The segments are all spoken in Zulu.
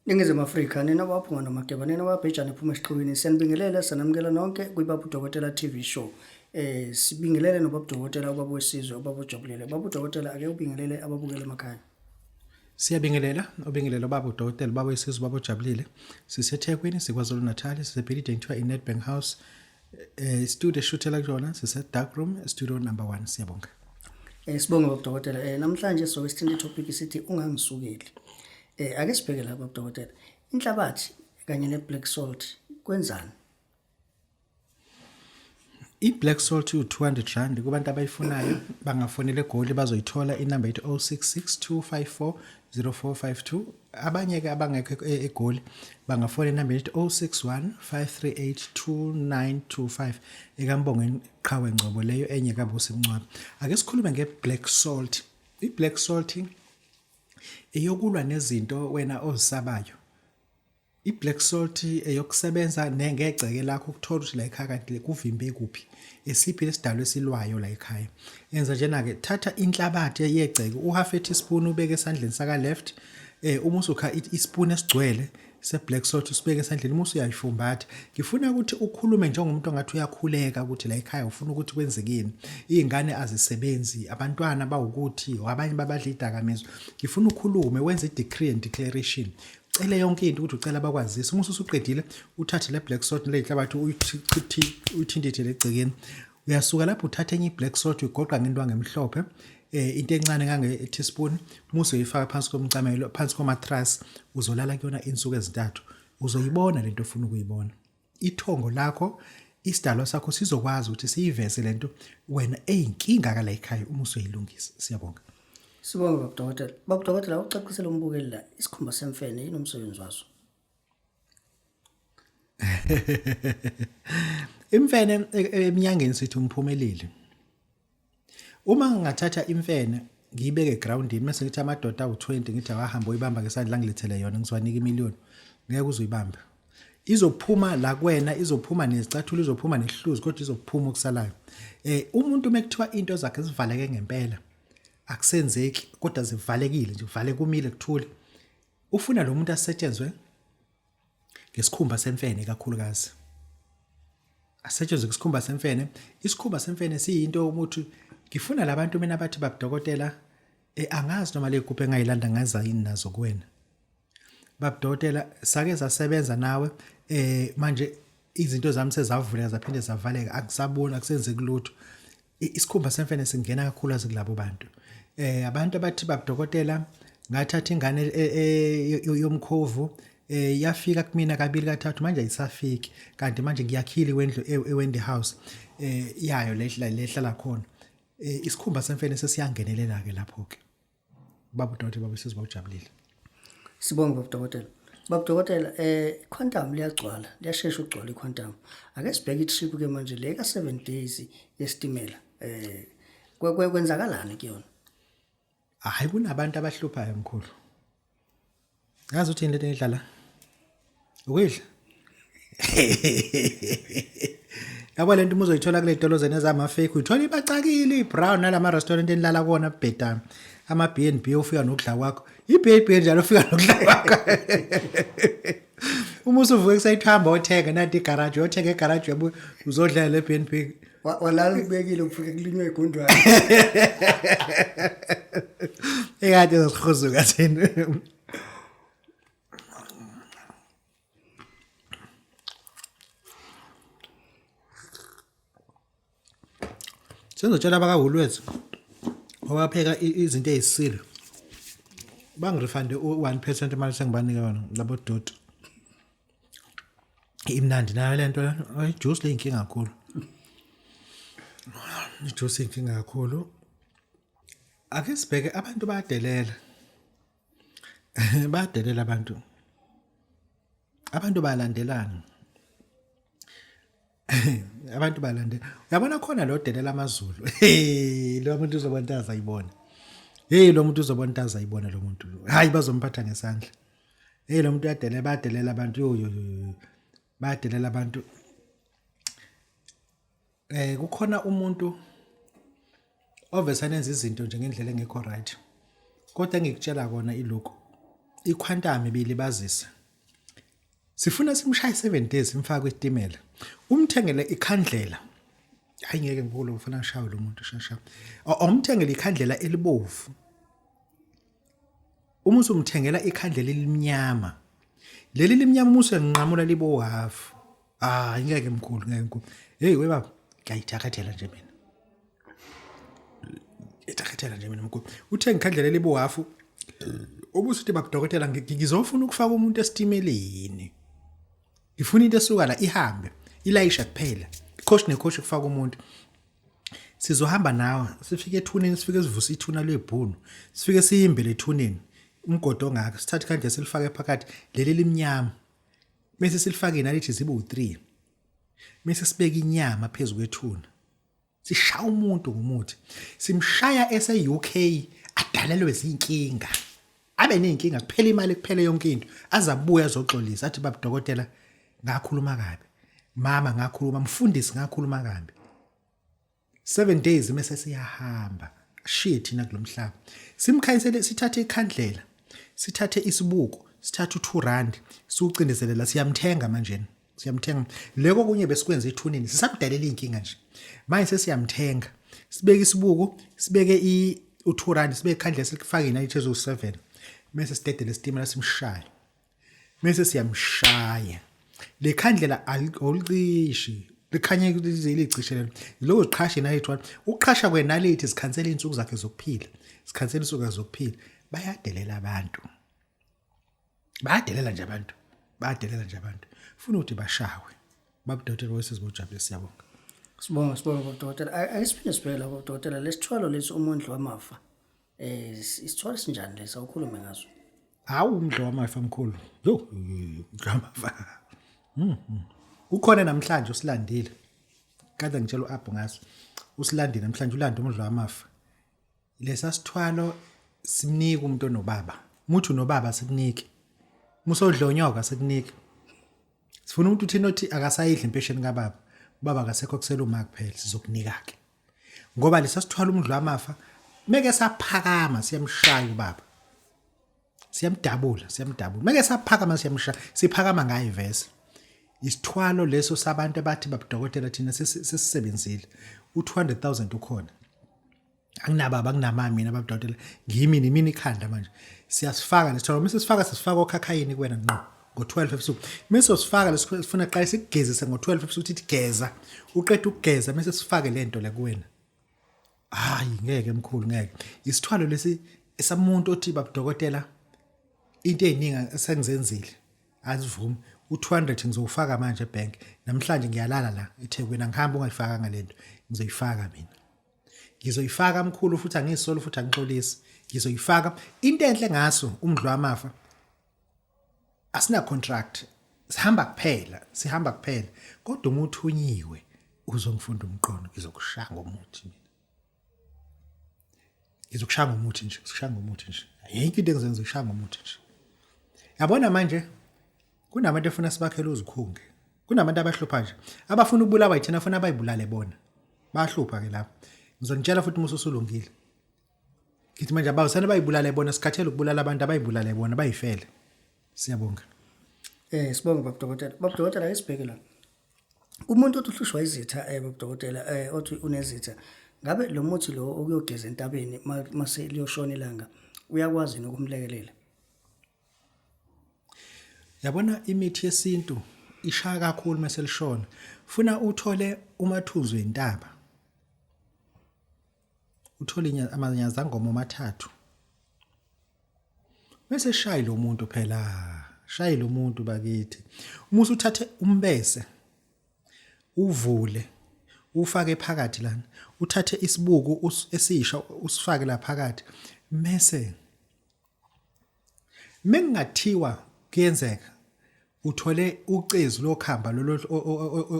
Ningizimu Afrika, nina baphunga nomageba, nina babhejane phuma esiqhubini. Siyanibingelela, sanamukela nonke kwiBaba uDokotela TV show. Sibingelele noBaba uDokotela, ubaba wesizwe, ubaba ojabulile. Baba uDokotela, ake ubingelele ababukela emakhaya. Siyabingelela, ubingelela ubaba uDokotela, ubaba wesizwe, ubaba ojabulile. SiseThekwini, siKwaZulu Natal, sisebhilidini ekuthiwa iNedbank House. Studio eshuthela kuyona sise dark room studio number 1 siyabonga. Sibonge baba Dokotela. Namhlanje soke sithinta itopic sithi ungangisukeli. Ake sibheke la baba Dokotela. Inhlabathi kanye ne black salt kwenzani? I-black salt iwu-200 rand kubantu abayifunayo bangafonela eGoli bazoyithola inamba ethi 066 254 0452 Abanye-ke abangekho eGoli bangafona enambeni ethi 061 538 2925 ekaMbongeni Qhawe Ngcobo leyo enye kaBusi Mncwabe. Ake sikhulume nge-black salt. I-black salt eyokulwa nezinto wena ozisabayo. I-black salt eyokusebenza nengegceke lakho ukuthola ukuthi la ekhaya kanti kuvimbe kuphi esiphi lesidalo esilwayo la ekhaya. Yenza njena-ke thatha inhlabathi yegceke uhalf a teaspoon ubeke esandleni saka left uma usukha ispoon esigcwele se-black salt usibeke esandleni uma usuyayifumbatha. Ngifuna ukuthi ukhulume njengomuntu ongathi uyakhuleka ukuthi la ekhaya ufuna ukuthi kwenzekeni. Iy'ngane azisebenzi, abantwana bawukuthi, abanye babadla iy'dakamizwa. Ngifuna ukhulume wenze i-decree and declaration. Cele yonke into ukuthi ucela bakwazise. Uma usuqedile uthathe le black salt le nhlabathi uyithintithe legcekeni. Uyasuka lapho uthathe enye i-black salt uyigoqa ngentwangu emhlophe into encane ngange teaspoon musu uyifaka phansi komcamelo phansi komatras uzolala kuyona insuku ezintathu uzoyibona lento ofuna ukuyibona ithongo lakho isidalwa sakho sizokwazi ukuthi siyiveze lento wena eyinkinga kala ekhaya uma usoyilungisa siyabonga. Sibonge baba Dokotela. Baba Dokotela ucacisele umbukeli la isikhumba semfene yini umsebenzi waso? Imfene eminyangeni sithi umphumeleli. Uma ngingathatha imfene ngiyibeke egroundini mase ngithi amadoda awu-20 ngithi awahambe oyibamba ngesandla ngilethele yona ngizowanika imiliyoni ngeke uzoyibamba. Izophuma la kuwena izophuma nezicathulo izophuma nehluzi kodwa izophuma okusalayo. Umuntu mekuthiwa into zakhe zivaleke ngempela akusenzeki kodwa zivalekile nje kuvale kumile kuthule. Ufuna lo muntu asetshenzwe ngesikhumba semfene kakhulukazi. Asetshenzwe ngesikhumba semfene. Isikhumba semfene siyinto ukuthi ngifuna labantu mina bathi babudokotela angazi noma le gubhe engayilanda ngaza yini nazo kuwena. Babudokotela sake sasebenza nawe manje izinto zami sezavuleka zaphinde zavaleka akusaboni akusenzeki lutho. Isikhumba semfene singena kakhulu azikulabo bantu. Abantu abathi babudokotela ngathatha ingane yomkhovu yafika kumina kabili kathathu manje ayisafiki kanti manje ngiyakhile wendlu eWendy House yayo lehla lehlala khona. Isikhumba semfene sesiyangenelela ke lapho ke. Baba uDokotela baba sizwa ujabulile. Sibonge baba Dokotela. Baba Dokotela quantum liyagcwala, liyashesha ukugcwala iquantum. Ake sibheke itrip ke manje le ka 7 days yesitimela. Kwenzakalani kuyona? Hayi kunabantu abahluphayo mkhulu. Yazi uthini lento engidlala? Ukudla. Yabo lento uma uzoyithola kule tolo zene zama fake uyithola ibacakile ibrown nalama restaurant enilala kuona bhedana. Ama B&B ufika nokudla kwakho. I-B&B njalo ufika nokudla kwakho. Uma usuvuka kusayithamba othenga nanti igarage uyothenga egarage uyabuya uzodlela le B&B. Walala ubekile ufike kulinywe igundwane. Ekade sihuzuka thina. Sengizotshela abakaWoolworths obapheka izinto ezisile. Bangirefund u-1% imali sengibanike yona labo doti. Imnandi nayo lento la. Ijuice le inkinga kakhulu. Ijuice inkinga kakhulu. Ake sibheke abantu bayadelela. Bayadelela abantu. Abantu bayalandelana. Abantu balandela. Uyabona khona lo delela amaZulu. Hey, lo muntu uzobona azayibona. Hey, lo muntu uzobona azayibona lo muntu. Hayi bazomphatha ngesandla. Hey, lo muntu uyadelela, bayadelela abantu. Yo yo yo. Bayadelela abantu. Kukhona umuntu ovese nenza izinto nje ngendlela engekho right. Kodwa engikutshela kona ilokhu. iquantum ibilibazisa. Sifuna simshaye 7 days simfake kwisitimela. Umthengele ikhandlela. Hayi ngeke ngikulo ufuna ngishawe lo muntu shasha. Awumthengele ikhandlela elibovu. Uma usumthengela ikhandlela elimnyama. Leli limnyama uma usenqamula libo half. Ah ngeke mkhulu ngeke mkhulu. Hey we baba ngiyayithakathela nje mina. Ithakathela nje mina mkhulu. Uthenga ikhandlela elibo half. Ubusuthi baba dokotela ngizofuna ukufaka umuntu esitimeleni. Ngifuna into esuka la ihambe ilayisha kuphela. Ikhoshi nekhoshi kufaka umuntu. Sizohamba nawe sifike ethuneni sifike sivuse ithuna lebhunu. Sifike siyimbele ethuneni. Umgodi ongaka sithathe kanje silifake phakathi leli limnyama. Bese silifake nalithi zibe u3. Bese sibeka inyama phezulu kwethuna. Sishaya umuntu ngomuthi. Simshaya ese UK adalelwe izinkinga. Abe nezinkinga kuphela imali kuphela yonke into. Azabuya azoxolisa athi baba dokotela ngakhuluma kabi. Mama ngakhuluma, mfundisi ngakhuluma kabi. 7 days mase siyahamba. Shiye thina kulomhlaba. Simkhanyisele sithathe ikhandlela. Sithathe isibuko, sithathe u2 rand, siwucindezelela siyamthenga manje. Siyamthenga. Leko kunye besikwenza ethuneni sisamdalela inkinga nje. Manje sesiyamthenga. Sibeke isibuko, sibeke i u2 rand, sibeke ikhandlela silifake inalithi eziwu7. Mase sidedele isitimela simshaye. Mase siyamshaya. Le khandlela awulicishi. Likhanye lize licishe lelo. Lokho ziqhashe inalithi one. Ukuqhasha kwenalithi zikhansela izinsuku zakhe zokuphila. Zikhansela izinsuku zakhe zokuphila. Bayadelela abantu. Bayadelela nje abantu. Bayadelela nje abantu. Funa ukuthi bashawe. Babudokotela wesizwe bojabule siyabonga. Sibonga sibonga babudokotela. Ake siphinde sibheke lapho babudokotela lesithwalo lesi umondli wamafa. Eh isithwalo sinjani lesa ukhulume ngaso? Hawu umdlo wamafa mkhulu. Yo umdlo wamafa. Mhm. Ukhona namhlanje usilandile. Kade ngitshela uAbhu ngaso. Usilandile namhlanje ulanda umdlo wamafa. Lesa sithwalo simnika umuntu onobaba. Muthi unobaba sikunike. Musodlonyoka sikunike. Sifuna umuntu uthini othi akasayidli impesheni kababa. Ubaba akasekho kusela uma kuphela sizokunika ke. Ngoba lesa sithwalo umdlo wamafa meke saphakama siyamshaya ubaba. Siyamdabula, siyamdabula. Meke saphakama siyamshaya, siphakama ngaye vese. Isithwalo leso sabantu abathi babudokotela thina sesisebenzile. U200000 ukhona. Anginababa anginamama mina babudokotela. Ngimi nimini ikhanda manje. Siyasifaka lesithwalo. Uma sisifaka sisifaka okhakhayini kuwena ngqo. Ngo-12 ebusuku. Mase sifaka lesifuna qale sikugezise ngo-12 ebusuku uthi geza. Uqeda ukugeza mase sifake lento le kuwena. Hayi ngeke mkhulu ngeke. Isithwalo lesi esamuntu othi babudokotela into eziningi esengizenzile azivumi u200 ngizowufaka manje ebank namhlanje ngiyalala la eThekwini angihamba ungayifakanga lento ngizoyifaka mina ngizoyifaka mkhulu futhi angisolo futhi angixolisi ngizoyifaka into enhle ngaso umdlo wamafa asina contract sihamba kuphela sihamba kuphela kodwa uma uthunyiwe uzongifunda umqondo ngizokushaya ngomuthi mina ngizokushaya ngomuthi nje ngizokushaya ngomuthi nje yonke into engizenza ngishaya ngomuthi nje yabona manje kunabantu efuna sibakhele uzikhunge kunabantu abahlupha nje abafuna ukubulawa yithina afuna abayibulale bona bayahlupha ke lapho ngizonitshela futhi uma usulungile ngithi manje abawusana bayibulale bona sikhathele ukubulala abantu abayibulale bona bayifele siyabonga Eh sibonge baba dokotela. Baba dokotela ake sibheke la. Umuntu othi uhlushwa izitha eh baba dokotela eh othi unezitha ngabe lo muthi lo okuyogeza entabeni mase liyoshona ilanga uyakwazi nokumlekelela? Yabona imithi yesintu ishaya kakhulu mase lishona. Funa uthole umathunzi wentaba. Uthole amanyazangoma amathathu. Bese shayi lo muntu phela, shayi lo muntu bakithi. Uma usuthathe umbese uvule ufake phakathi lana, uthathe isibuku esisha usifake la phakathi mese Mengingathiwa kuyenzeka uthole ucezu lokhamba lolo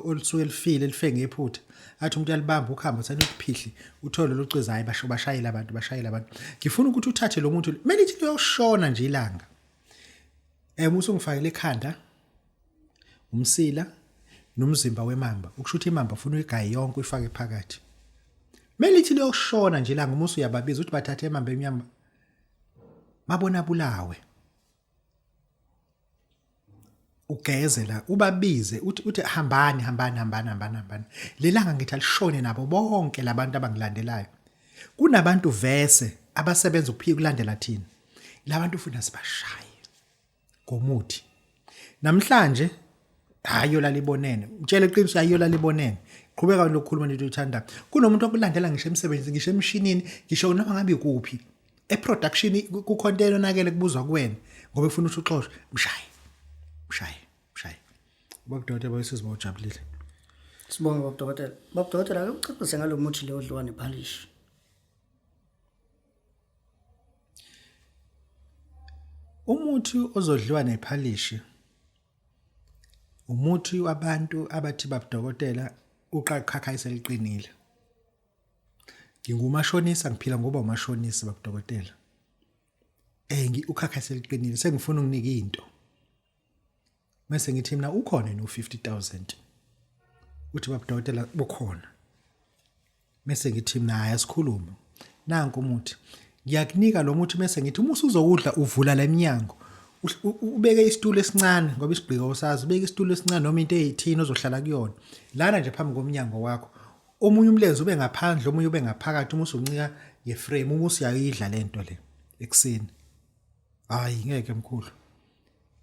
olusuke lifile life ngephutha athi umuntu uyalibamba ukhamba uthanda ukuphihli uthole lolu cezu hayi basho bashayela abantu bashayela abantu ngifuna ukuthi uthathe lo muntu kumele ithi liyoshona nje ilanga eh musu ngifakele ikhanda umsila nomzimba wemamba ukusho ukuthi imamba ufuna uyigaye yonke uyifake phakathi kumele ithi liyoshona nje ilanga umusu uyababiza ukuthi bathathe imamba emnyama mabona bulawe. Ugeze la ubabize uthi uthi hambani hambani hambani hambani hambani. Lelanga ngithi alishone nabo bonke labantu abangilandelayo. Kunabantu vese abasebenza ukuphika kulandela thina. Labantu ufuna sibashaye ngomuthi. Namhlanje hayi yola libonene. Mtshele iqiniso hayi yola libonene. Qhubeka lokukhuluma into oyithandayo. Kunomuntu okulandela ngisho emsebenzini, ngisho emshinini, ngisho noma ngabe kuphi. E-production kukhona into eyonakele kubuzwa kuwena ngoba efuna ukuthi uxoshwe. Mshaye. Mshaye. Mshaye. Ubaba dokotela bayisizwe bawujabulile. Sibonge baba dokotela. Baba dokotela ake ucacise ngalo muthi lo odliwa nephalishi. Umuthi ozodliwa nephalishi umuthi wabantu abathi babudokotela uqaqhakha seliqinile. Ngingumashonisa ngiphila ngoba umashonisa babudokotela. Eh ngi ukhakha seliqinile sengifuna unginike into. Mase ngithi mina ukhona yini u50000. Uthi babudokotela bukhona. Mese ngithi mina hayi asikhulume. Nanku umuthi. Ngiyakunika lo muthi mese ngithi uma usuzokudla uvula leminyango. Ubeke isitulo esincane ngoba isigqiko usazi ubeke isitulo esincane noma into eyithini ozohlala kuyona. Lana nje phambi komnyango wakho. Omunye umlenze ube ngaphandle omunye ube ngaphakathi uma usuncika ngeframe uma usuyayidla lento le ekuseni. Hayi ngeke mkhulu.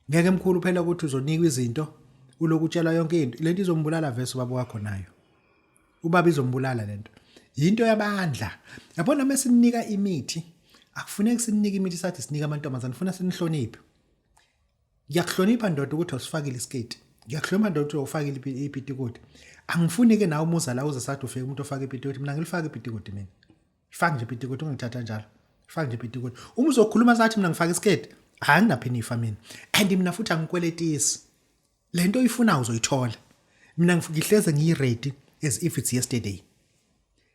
Ngeke mkhulu phela ukuthi uzonikwa izinto uloku utshelwa yonke into. Lento izombulala vese ubaba wakho nayo. Ubaba izombulala lento. Yinto yabandla. Yabona mesinika imithi akufuneki sinike imithi sathi sinika amantombazane funa sinihloniphe. Ngiyakuhlonipha ndoda ukuthi awusifakile isiketi. Ngiyakuhlonipha ndoda ukuthi awufakile ipitikoti. Angifuni ke nawe umuza la uze sathi ufike umuntu ofaka ipitikoti mina ngilifaka ipitikoti mina. Faka nje ipitikoti ungithatha njalo. Faka nje ipitikoti. Uma uzokhuluma sathi mina ngifaka isiketi, hayi nginaphinifa mina. And mina futhi angikweletisi. Lento oyifunayo uzoyithola. Mina ngihleze ngiyi ready as if it's yesterday.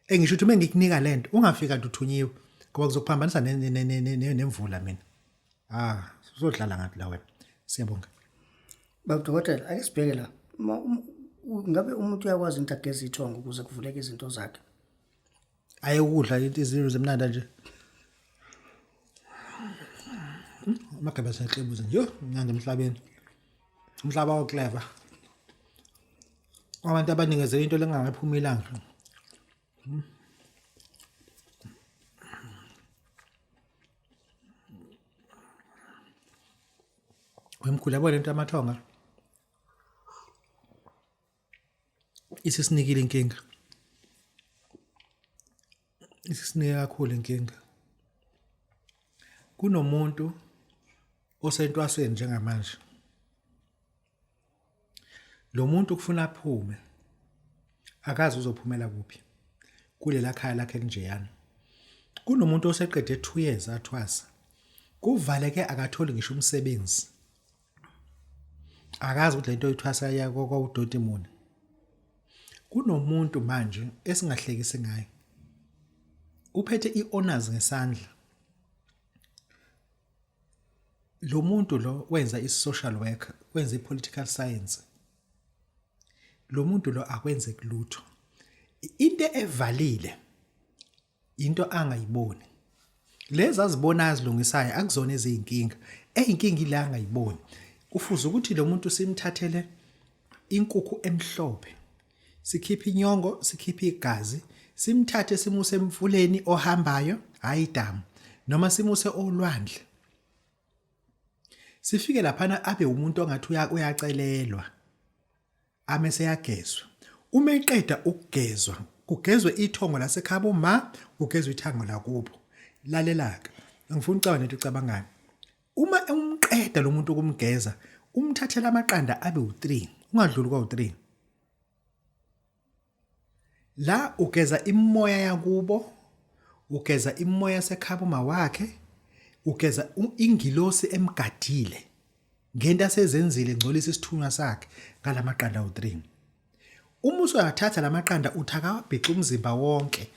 Engisho ukuthi uma ngikunika lento ungafika nje uthunyiwe ngoba kuzokuphambanisa nemvula mina. Ah, uzodlala ngathi la wena. Siyabonga. Baba dokotela, ake sibheke la. Ngabe umuntu uyakwazi ukuthi ageze ithongo ukuze kuvuleke izinto zakhe? Ayekudla into izinto zemnanda nje. Amageba asexebuza nje. Yo, mnandi emhlabeni. Umhlaba oclever. Abantu abanikezela into lengangaphumi ilanga. Wemkhulu yabo lento yamathonga. Isisinikile inkinga. Isisinike kakhulu inkinga. Kunomuntu osentwasweni njengamanje. Lo muntu kufuna aphume. Akazi uzophumela kuphi. Kulela khaya lakhe elinjeyana. Kunomuntu oseqede 2 years athwasa. Kuvaleke akatholi ngisho umsebenzi. Akazi ukuthi lento oyithwasa yako kwawudoti muni. Kunomuntu manje esingahlekisi ngaye. Uphethe i-honors ngesandla. Lo muntu lo wenza i-social work, wenza i-political science. Lo muntu lo akwenzeki lutho. Into evalile into angayiboni. Lezi azibonayo azilungisayo akuzona eziyinkinga. Eyinkinga ila angayiboni. Kufuze ukuthi lo muntu simthathele inkukhu emhlophe. Sikhiphe inyongo, sikhiphe igazi, simthathe simuse emfuleni ohambayo, hayi idamu, noma simuse olwandle. Sifike laphana abe umuntu ongathi uyacelelwa. Ame seyagezwa. Uma eqeda ukugezwa, kugezwe ithongo lasekhabo ma, kugezwe ithango lakubo. Lalela-ke, angifuni ucabanga nento ucabangayo. Uma umqeda lo muntu ukumgeza, umthathela amaqanda abe u-3, ungadluli kwawu-3. La ugeza imimoya yakubo, ugeza imimoya yasekhabo mawakhe, ugeza ingilosi emgadile ngento asezenzile ngcolisa isithunywa sakhe ngalamaqanda u3. Uma usuyathatha lamaqanda uthi akawabhixe umzimba wonke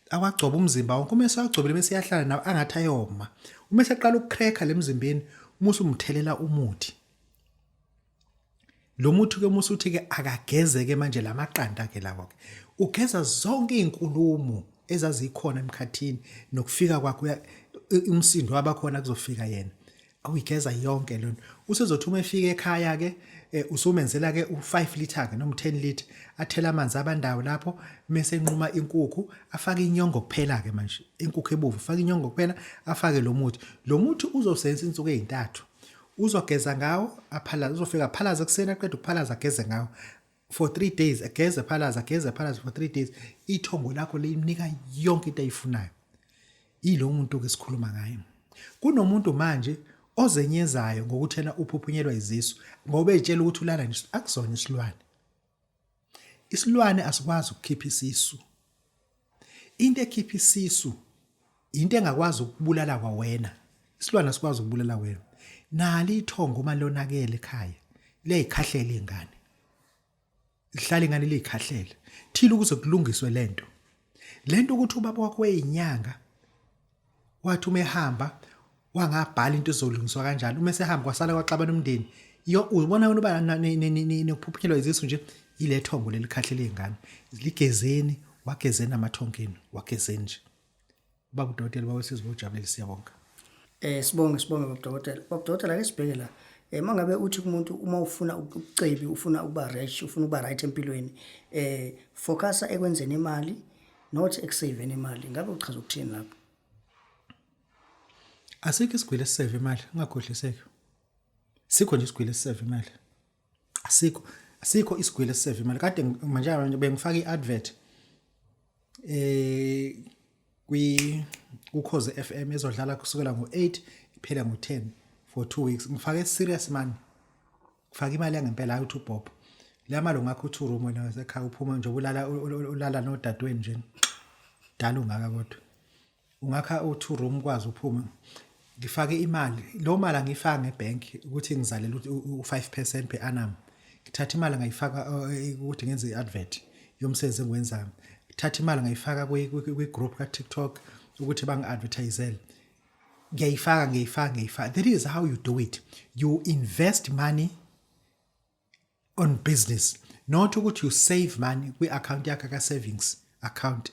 awagcoba umzimba wonke uma esewagcobile bese eyahlala nawo angathi ayoma uma eseqala ukucracker lemzimbeni uma usumthelela umuthi lo muthi ke musa uthi ke akagezeke manje lamaqanda ke lawo ke ugeza zonke izinkulumo ezazikhona emkhathini nokufika kwakhe umsindo wabakhona kuzofika yena. Awuyigeza yonke lona. Usezothi uma efika ekhaya ke usumenzela ke u5 liter ke noma u10 liter, athela amanzi abandawo lapho, mase enquma inkukhu, afake inyongo kuphela ke manje, inkukhu ebovu, afake inyongo kuphela, afake lo muthi. Lo muthi uzosebenza insuku ezintathu. Uzogeza ngawo, aphalaze, uzofika aphalaze ekuseni, aqeda ukuphalaza ageze ngawo for 3 days, ageze phalaza, ageze phalaza for 3 days. Ithongo lakho linika yonke into ayifunayo. Ilo muntu ke sikhuluma ngaye. Kunomuntu manje ozenyezayo ngokuthi yena uphuphunyelwa izisu ngoba ezitshela ukuthi ulala nje, akusona isilwane. Isilwane asikwazi ukukhipha isisu. Into ekhipha isisu into engakwazi ukubulala kwawena. Isilwane asikwazi ukubulala wena. Nali ithongo uma lonakele ekhaya, liyayikhahlela ingane. Lihlala ingane liyikhahlele. Thile ukuze kulungiswe lento. Lento ukuthi ubaba wakho weyinyanga wathi uma ehamba wangabhala into ezolungiswa kanjani, uma esehamba kwasala kwaxabana umndeni. Yo, ubona wena uba nokuphuphunyelwa izisu nje ile thongo lelikhahlela izingane. Ligezeni, wagezeni amathongo enu, wagezeni nje. Baba udokotela, baba sizwe ujabulile, siyabonga. Sibonge, sibonge baba dokotela. Baba dokotela, ake sibheke la. Mangabe uthi kumuntu uma ufuna ubucebi, ufuna ukuba rich, ufuna ukuba right empilweni, focusa ekwenzeni imali, not ekusaveni imali. Ngabe uchaza ukuthini lapho? Asikho isigwili esisave imali, ungakhohliseki. Sikho nje isigwili esisave imali. Asikho, asikho isigwili esisave imali. Kade manje manje bengifaka iadvert kwi Ukhozi FM ezodlala kusukela ngo8 iphela ngo10 for 2 weeks. Ngifake serious money. Ngifake imali yangempela, hayi uthi uBob. Le mali ungakho uthi room wena wasekhaya, uphuma nje ulala ulala nodadewenu nje. Dala ungaka kodwa. Ungakha u2 room kwazi uphume. Ngifake imali, lo mali angiyifaka ngebank ukuthi ngizalele u5% per annum. Ngithatha imali ngayifaka ukuthi ngenze iadvert yomsebenzi engiwenzayo. Ngithatha imali ngayifaka kwi group ka TikTok ukuthi bangi-advertisele. Ngiyayifaka, ngiyayifaka, ngiyayifaka. That is how you do it. You invest money on business, not ukuthi you save money kwi-account yakho ka-savings account.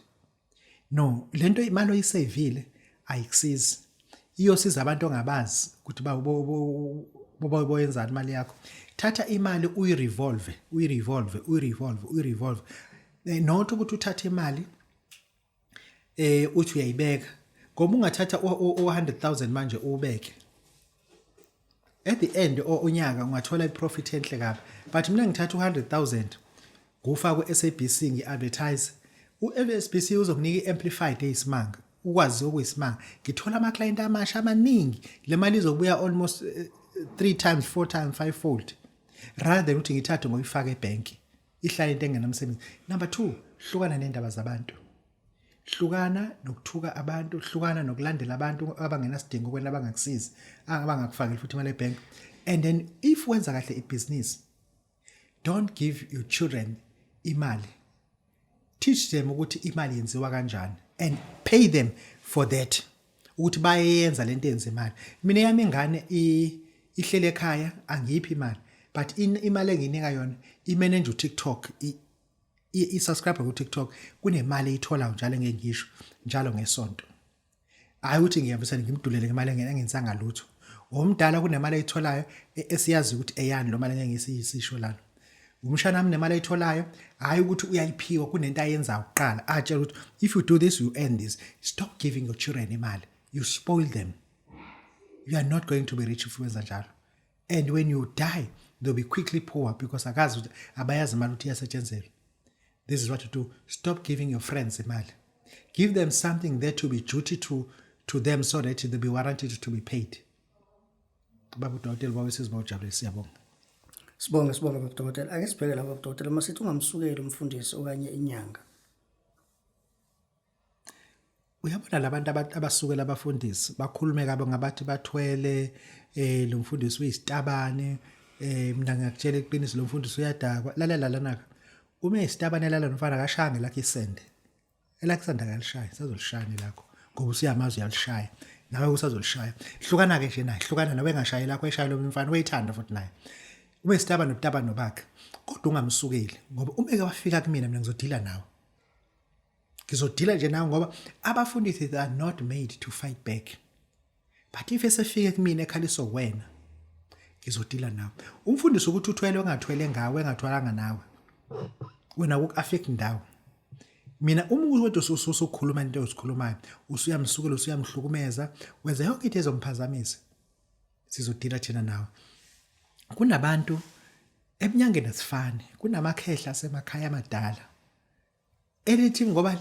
No, lento imali oyisavile ayikusizi, iyosiza abantu ongabazi ukuthi boyenzani imali yakho. Thatha imali uyirevolve, uyirevolve, uyirevolve, uyirevolve, not ukuthi uthathe imali uthi uyayibeka, ngoba ungathatha u-100,000 manje uwubeke, at the end onyaka ungathola iprofit enhle kabi. But mina ngithatha u-100,000 ngufaka ku-SABC, ngi-advertise, u-SABC uzokunika i-amplified eyisimanga, ukwazi okuyisimanga, ngithola ama-client amasha amaningi. Le mali izobuya almost 3 times, 4 times, 5 fold, rather than ukuthi ngithathe ngoyifaka ebhenki ihlale into engenamsebenzi. Number 2, hlukana nendaba zabantu, hlukana nokuthuka abantu, hlukana nokulandela abantu abangenasidingo kwena, abangakusizi, abangakufakeli futhi imali ebank. And then if wenza kahle ibhizinisi, don't give your children imali. Teach them ukuthi imali yenziwa kanjani and pay them for that, ukuthi bayenza lento yenza imali. Mina yami ingane ihlele ekhaya, angiyiphi imali, but imali engiyinika yona imanage uTikTok, i-subscribe ku TikTok, kunemali eyitholayo njalo, engeke ngisho, njalo ngesonto. Hayi ukuthi ngiyavisa ngimdulele ngemali engenzanga lutho. Omdala kunemali ayitholayo esiyazi ukuthi eyani lo mali, engeke ngisisho lana. Umshana wami nemali ayitholayo, hayi ukuthi uyayiphiwa, kunento ayenzayo kuqala, atshela ukuthi if you do this, you earn this. Stop giving your children imali, you spoil them. You are not going to be rich if wenza njalo, and when you die they'll be quickly poor because akazi ukuthi abayazi imali ukuthi iyasetshenzelwa. This is what you do. Stop giving your friends imali. Give them something there to be duty to them so that they'll be warranted to be paid. Baba udokotela, baba sizwe ujabule, siyabonga. Sibonge, sibonge baba dokotela. Ake sibheke la baba dokotela, masithi ungamsukeli umfundisi okanye inyanga. Uyabona labantu abasukela abafundisi bakhulume kabi ngabathi bathwele, lo mfundisi uyisitabane, mina ngiyakutshela iqiniso, lo mfundisi uyadakwa. Lalela lana, uma isitabane lala nomfana akashange lakhe isende, elakhe isende akalishaya, sazolishaya lakho ngoba usuyamazi uyalishaya nawe, usazolishaya. Hlukana ke nje naye, hlukana nawe, engashayi lakho, eshaya lo mfana uyithanda futhi naye ube isitabane nobutabane bakhe, kodwa ungamsukeli, ngoba uma eke wafika kumina, mina ngizodila nawe, ngizodila nje nawe, ngoba abafundisi, they are not made to fight back. But if esefike kumina ekhaliswa wena, ngizodila nawe. Umfundisi ukuthi uthwele ongathwele ngawe, engathwalanga nawe, wena ku-affect ndawo. Mina uma ukuthi usukhuluma into ozikhulumayo, usuyamsukela, usuyamhlukumeza, wenza yonke into ezomphazamisa, sizodila thina nawe. Kunabantu ebunyangeni asifani, kunamakhehla asemakhaya amadala elithi ngoba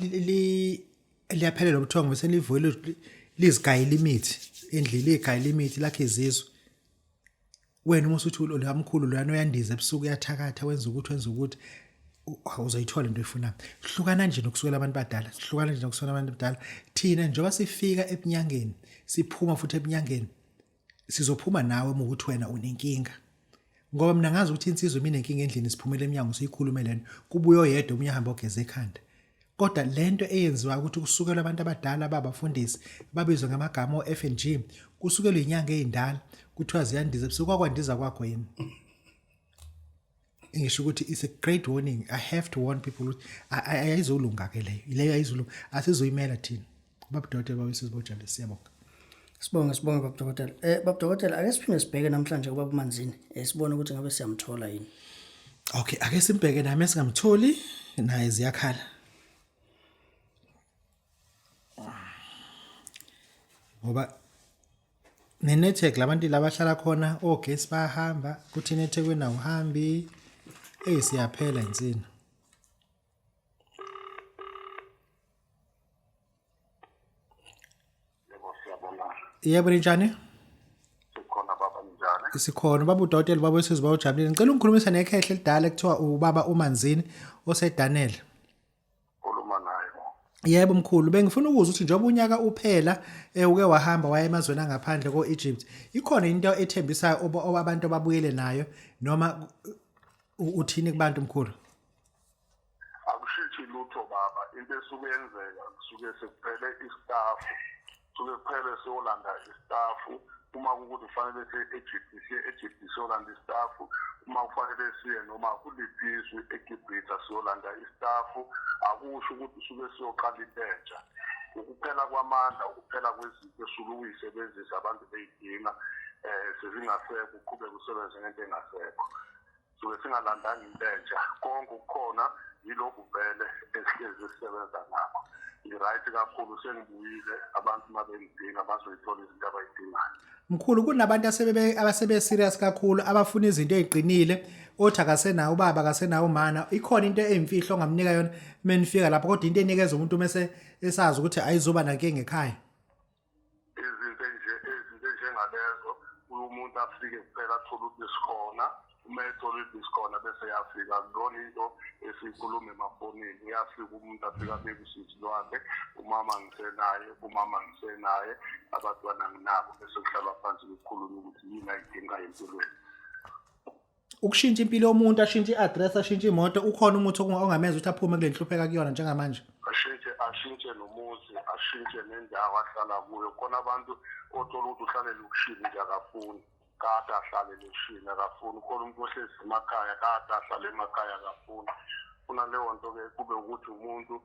liyaphelelwa ubuthongo bese livuyile lizigayela imithi endlini, ligayela imithi lakhe izizwe. Wena uma usuthi loyamkhulu loyana uyandiza ebusuku, uyathakatha, wenza ukuthi wenza ukuthi, uzoyithola into oyifunayo. Hlukana nje nokusukela abantu badala, hlukana nje nokusukela abantu badala. Thina njengoba sifika ebunyangeni, siphuma futhi ebunyangeni, sizophuma nawe uma ukuthi wena unenkinga. Ngoba mina ngazi ukuthi insizwa mina inkinga endlini, siphumele eminyango siyikhulume lento, kubuye oyedwa, omunye ahamba ogeza ekhanda. Kodwa lento eyenziwa ukuthi kusukelwe abantu abadala babafundisi babizwe ngamagama o-F and G, kusukelwe inyanga ey'ndala kuthiwa ziyandiza ebusuku, kwakwandiza kwakho yini? Ngisho ukuthi it's a great warning. I have to warn people ukuthi ayizolunga ke leyo, leyo ayizolunga, asizoyimela thina. Babudokotela babesizwe bojabule, siyabonga. Sibonge, sibonge baba dokotela. Baba dokotela, ake siphinde sibheke namhlanje kubaba uManzini. Sibone ukuthi ngabe siyamthola yini. Okay, ake simbheke nami esingamtholi naye ziyakhala. Ngoba ne-network labantu labahlala khona ogesi bayahamba, kuthi eThekwini awuhambi. Ey, siyaphela insini. Yebo, siyabonga. Yebo, ninjani? Sikhona baba, ninjani? Sikhona baba udokotela, baba wesizwe bawujabulile. Ngicela ungikhulumise nekhehle elidala ekuthiwa ubaba uManzini oseDanel. Khuluma naye. Yebo mkhulu, bengifuna ukuzwa ukuthi njengoba unyaka uphela uke wahamba waya emazweni angaphandle ko-Egypt, ikhona into ethembisayo abantu ababuyele nayo noma uthini kubantu mkhulu? Akushintshi lutho baba, into esuke yenzeka kusuke sekuphele istafu, suke kuphele siyolanda istafu. Uma kukuthi kufanele siye e-Egypt, siye e-Egypt siyolanda istafu. Uma kufanele siye noma kuliphi izwe eGibhithe siyolanda istafu. Akusho ukuthi suke siyoqala into entsha. Ukuphela kwamandla, ukuphela kwezinto esuke ukuyisebenzisa abantu beyidinga, sezingasekho, uqhubeke usebenze ngento engasekho. Suke singalandanga into entsha, konke okukhona yilokhu vele esihlezi sisebenza ngakho. Ngi-right kakhulu, sengibuyile, abantu uma bengidinga bazoyithola izinto abayidingayo. Mkhulu, kunabantu abasebe serious kakhulu abafuna izinto eziqinile, othi akasenawo ubaba, akasenawo umana, ikhona into eyimfihlo ongamnika yona menifika lapho, kodwa into enikeza umuntu mase esazi ukuthi ayizoba nankinga ekhaya? Izinto nje, izinto enjengalezo, umuntu afike kuphela athole ukuthi sikhona. Uma ethola ukuthi sikhona bese yafika, akuyona into esiyikhuluma emafonini. Uyafika umuntu, afike abeke usizi lwakhe, umama ngisenaye, umama ngisenaye, abantwana nginabo, bese kuhlalwa phansi kukhulunywa ukuthi yini ayidingayo empilweni. Ukushintsha impilo yomuntu, ashintshe i-address, ashintshe imoto, ukhona umuthi ongamenza ukuthi aphume kule nhlupheka kuyona njengamanje? Ashintshe, ashintshe nomuzi, ashintshe nendawo ahlala kuyo. Khona abantu othola ukuthi uhlale elokishini nje akafuni, kade ahlale elokishini akafuni. Khona umuntu ohlezi emakhaya, kade ahlale emakhaya akafuni. Funa leyo nto-ke kube ukuthi umuntu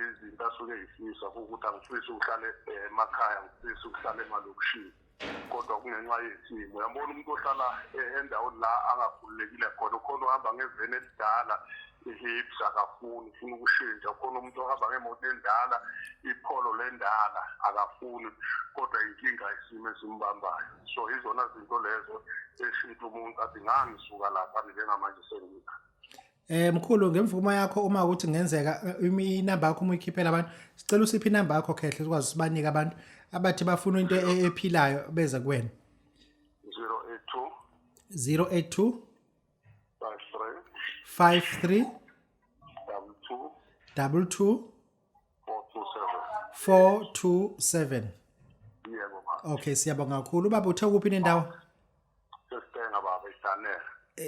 izinto asuke eyifisa kuwukuthi angifisi ukuhlale emakhaya, angifisi ukuhlala emalokishini, kodwa kungenxa yesimo. Uyabona umuntu ohlala endaweni la angakhululekile khona, ukhona uhamba ngeveni elidala i-hips akafuni, ufuna ukushintsha. Ukhona umuntu ohamba ngemoto endala, ipholo lendala akafuni, kodwa inkinga isimo esimbambayo. So izona zinto lezo eshintsha umuntu athi ngangisuka lapha njengamanje sengikha. Mkhulu, ngemvumo yakho, uma ukuthi kungenzeka inamba yakho uma uyikhiphela abantu, sicela usiphe inamba yakho khehle sikwazi sibanike abantu abathi bafuna into ephilayo beze kuwena. 082 082 53 53 22 22 427. 427. Yebo baba. Okay, siyabonga kakhulu. Ubaba uthe kuphi nendawo? Sesitenga baba, iDanel.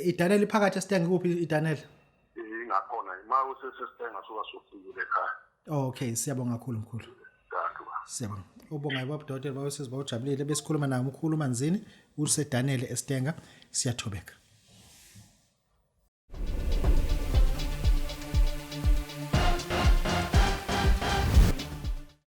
IDanel iphakathi esitenga, kuphi iDanel? Ingakhona uma usesesitenga suka sofikile ekhaya. Okay, siyabonga kakhulu mkhulu. Dankie baba. Siyabonga. Ubonga baba dokotela bawesizwe bawujabulile besikhuluma naye umkhulu Manzini useDanel eStenga. Siyathobeka.